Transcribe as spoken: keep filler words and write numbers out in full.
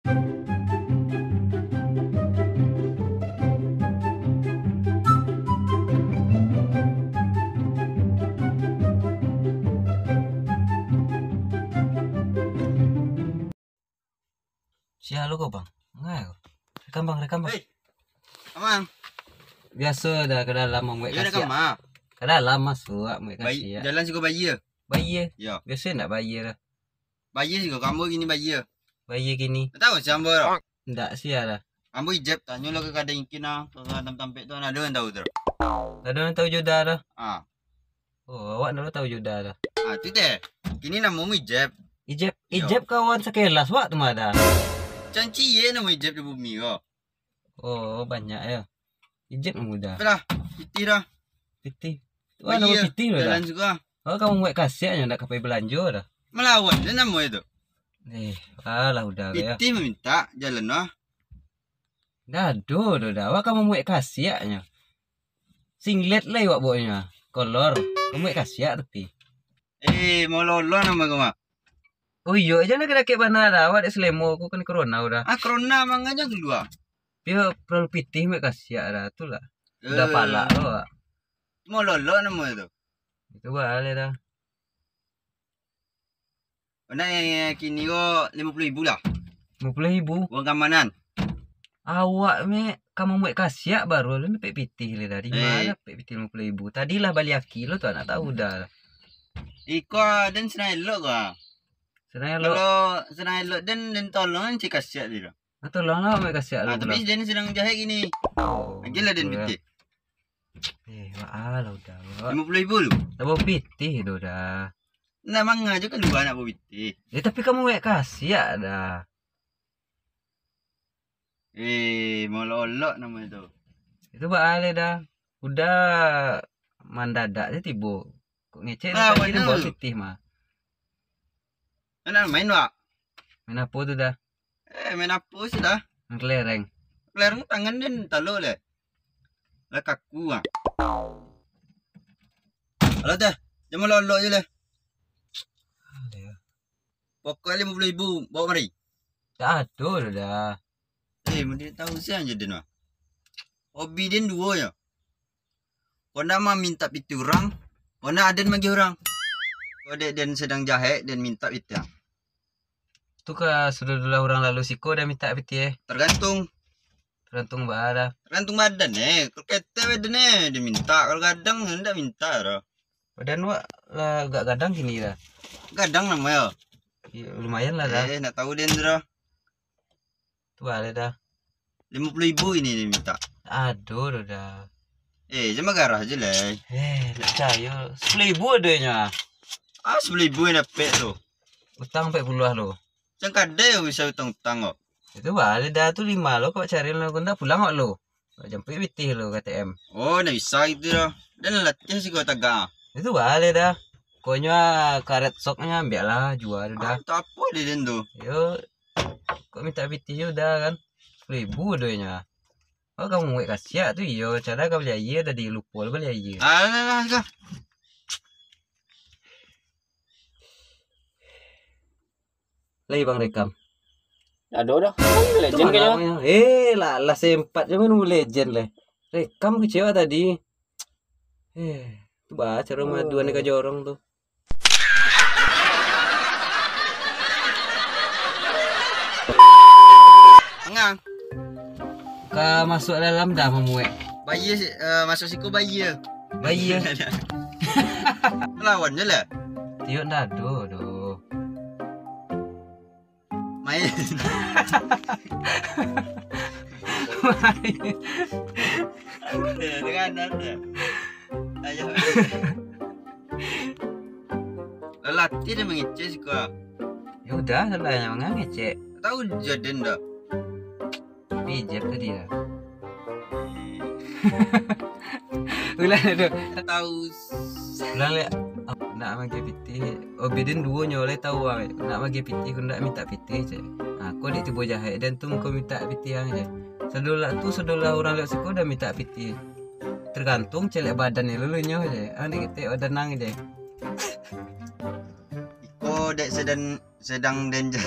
Sia lo ko, Bang. Ngai ko. Rekam, Bang, rekam, Bang. Hei. Amang. Biaso dah, ka dalam mamuek kasiak. Iyo, rekam, ah. Ka dalam masuak, mamuek kasiak. Jalan siko bayia. Bayia? Yo. Biaso ndak bayia dah. Bayia siko, ka ambo kini bayia. Bayia kini. Ndak tahu sia ambo dah. Ndak sia dah. Ambo ijab, tanyo lo ka kadai ingkin ah, ka tampek-tampek tu, ado nan tahu tu. Ado nan tahu jo dah dah. Ah. Oh, awak ndak lo tahu jo dah dah. Ah, tu teh. Kini namomu Ijeb. Ijeb, Iyo. Ijeb kawan sakelas wak tu mah dah. Can ciek namo Ijeb di bumi ko. Oh, banyak yo. Ijeb namo dah. Apalah, pitih dah. Pitih. Tu Bayia, ado pitih lo dah. Jalan suko. Oh, kamu buek kasiak nyo ndak ka pai balanjo dah. Malawan dah namo itu. Eh, alah udah yo. Pitih mamintak jalan noh. Dah ado doh dah. Awak ka mamuek kasiak nyo. Singlet lai awak bawonyo. Kolor. Mamuek kasiak tapi. Eh, mololo namo ko mah. Oh iyo, jan dakek-dakek bana dah. Awak dek salemo ko kan corona udah. Ah, corona mangga jan kalua. Pio paralu pitih mamuek kasiak dah tu lah. Udah Eh. Palak lo awak. Mololo namo itu. Itu baleh dah. Nak yang, yang kini ko limo puluah ribu lah. Limo puluah ribu? Uang keamanan. Awak me ka mamuek kasiak baru alun dapek pitih lai dari Eh. Ma dapek pitih limo puluah ribu. Tadi lah bali aki lo tu, ndak tahu dah. Iko den senang elok ko. Senang elok. Kalau senang elok den, den tolong cik kasiak tu. Ah, tolonglah mamuek kasiak Ah, lu tapi lah. Den sedang jahek kini. Oh, Agilah den betul lah. Pitih. Eh, wak alah udah, wak. Limo puluah ribu lu. Tambah pitih tu dah. Nah, manga jo kalua nak pitih. Eh, tapi kamu mamuek kasiak dah. Eh, mololok namo itu. Itu baaleh dah. Udah mandadak je tibo. Kok ngecek Ah, tadi mana bawa tu? Pitih mah. Nak main, Wak? Main apo tu dah? Eh, main apo sih dah? Main kelereng. Kelereng tangan den talo leh. Lah kaku ah. Alah teh, jan mololok je leh. Alah. Pokok limo puluah ribu, bawa mari. Tak ado dah. Eh, mun dak tahu sia jo den mah. Hobi den duo yo. Kok ndak mamintak pitih urang, kok ndak aden magiah urang. Kok dek den sedang jahek, den mintak pitih. Tu ka sudah dulah urang lalu siko dah mintak pitih eh. Tergantung. Tergantung baa dah. Tergantung badan eh. Kalau ketek badan eh, den mintak. Kalau gadang, ndak mintak doh. Badan wak lah agak gadang kini dah. Gadang namo yo. Iyo, lumayan lah dah. Eh, ndak tahu den tu doh. Tu baaleh dah. Limo puluah ribu ini den mintak. Ado doh dah. Eh, jan bagarah je leh. Eh, ndak picayo. Sapuluah ribu adonyo ah. Ah, sapuluah ribu nan dapek tu. Utang ampek puluah lo. Jan kadai bisa utang-utang kok. Itu baaleh dah tu limo lo kok cari lo, kok ndak pulang kok lo. Kok jampuik pitih lo K T M. Oh, ndak bisa gitu doh. Den latiah siko tagak. Itu baaleh dah. Konyo ah, karet soknyo ambiak lah, jua tu dah. Ah, tak apo deh den tu. Yo, kok mintak pitih yo dah kan. Sapuluah ribu adonyo ah. Oh, kamu mamuek kasiak tu iyo, cara ka bali aia tadi lupo lah bali aia. Alah, alah, alah. Lai bang rekam. Ado dah. Legend kayaknyo. Eh, lah, lah sempat je main Mobile Legend leh. Rekam kecewa tadi. Eh, tu bah cara maduan ka jorong tu. Angang. Ka masuk dalam dah mamuek. Bayia si-, eh, masuk siko bayia. Bayia. Lawan je lah. Tiok ndak ado doh. Main. Main. Dengan anda. Ayo. Lalati dia mangecek siko. Ya udah, salah yang mangecek. Tahu jaden dah. Pijat tadi lah. Ulang tu. Tahu. Ulang lek. Nak magiah pitih. Oh, biden duo nyo lai tahu ah. Nak magiah pitih, kok ndak mintak pitih je. Ha, kok dek tibo jahek, den tu muko mintak pitih ang je. Sadolah tu, sadolah urang lewat siko dah mintak pitih. Tergantung celek badan ni lalu nyo je. Ang dek ketek badan ang je. Iko dek sedang, sedang danger.